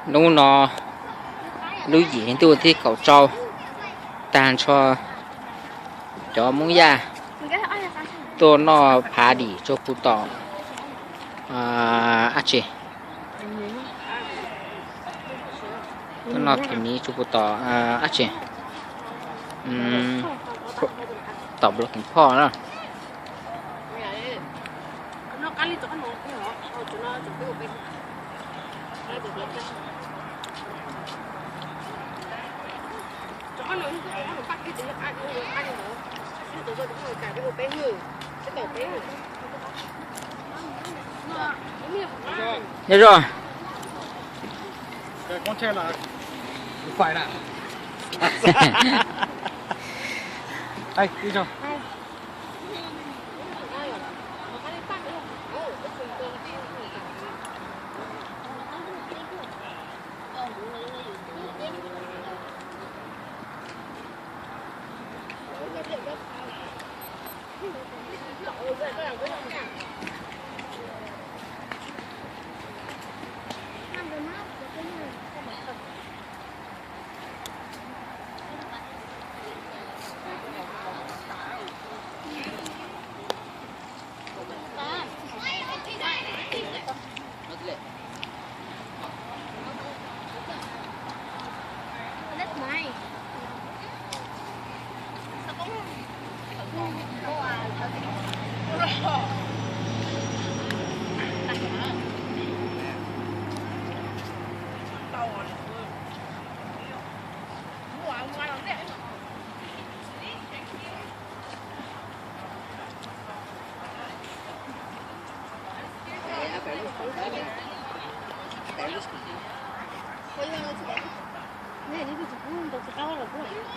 Hnub no lub yim hli ntuj thib kaum rau, tag nrho cov Hmoob Yaj tuaj noj phav dim tsuas puv tom ab tsi, tuaj noj phav dim tsuas puv tom ab tsi, tom Blooming Point na. Nyob zoo.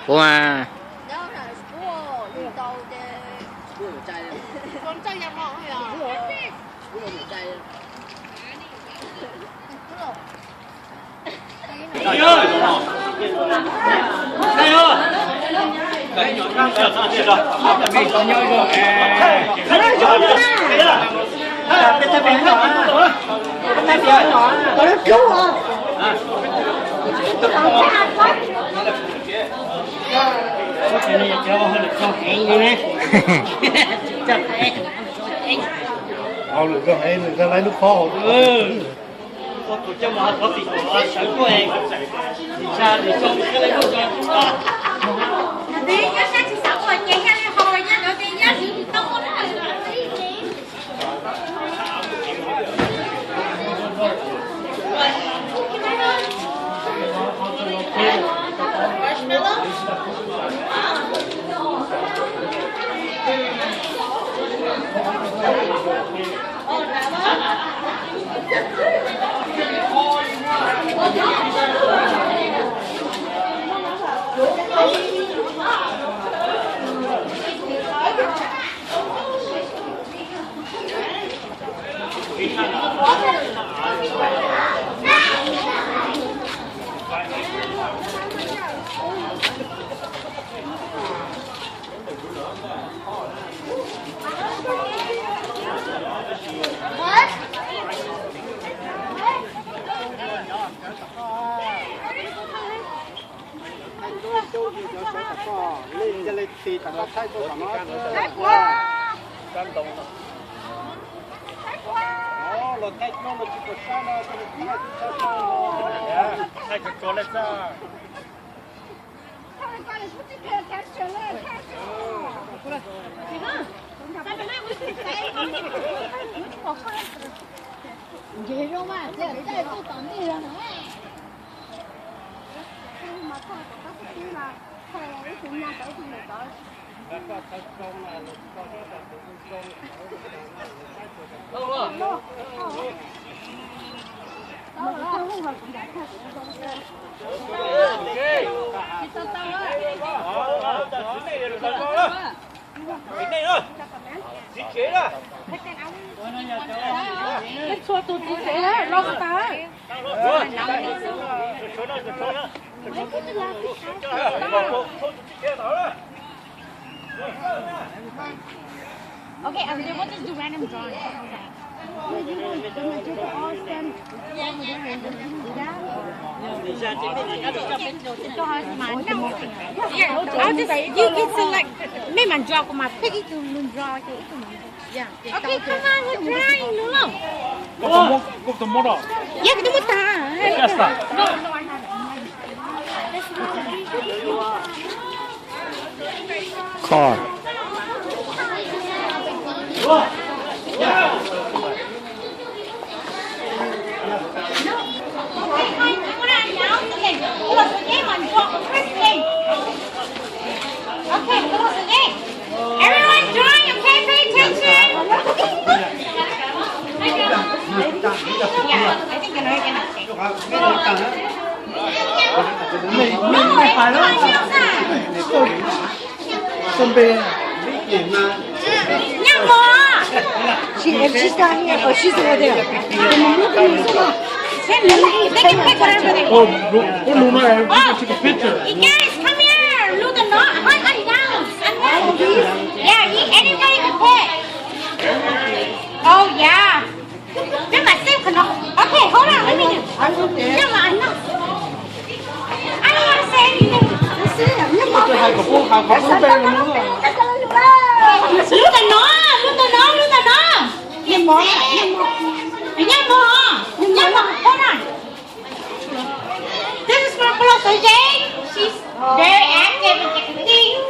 Kuv mas. Hauj lwm zoo heev, nws laib lub khob hauv. Txhua tus txiv tsev los tas. Okay, um, we'll just do random drawing. How's that? I'll just, you can select. Mej mas ntso, kuv mas pick ib tug lug ntso ces ib tug mas ntso. Okay, come on, we're trying, no, no. Koj tau muab, koj tau muab rau. Ya, kuv tau muab tag. Ya está. Car. Okay, close again. Everyone join, okay? Pay attention. Yeah, I think you know you're gonna take. No, everyone else. Nyob mov. She, if she's not here, oh, she's over there. They can pick whatever they want. Oh, no, no, no, take a picture. You guys, come here. Lub tag no. Hold on, down. Yeah, you, anybody can pick. Oh, yeah. Peb mam xeeb qhov no. Okay, hold on, let me do. No, no, no. I don't want to say anything. Lub tag no, lub tag no, lub tag no. Nyob mov, nyob mov, hold on. This is for Polo Jose. She's very active and can think.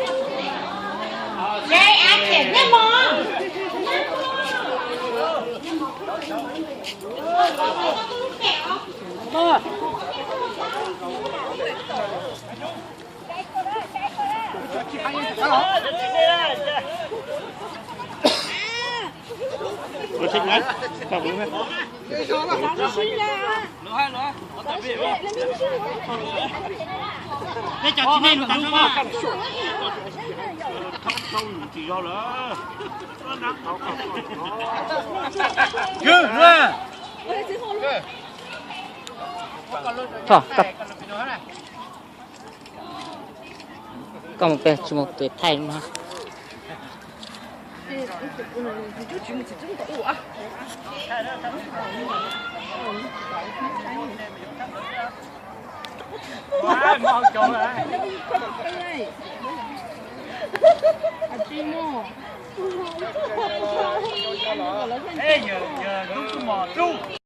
Very active. Nyob mov. Thov, koj, koj mus pem tsis mus pem thaij no. Ej, yawg, yawg, lub kub mos lub.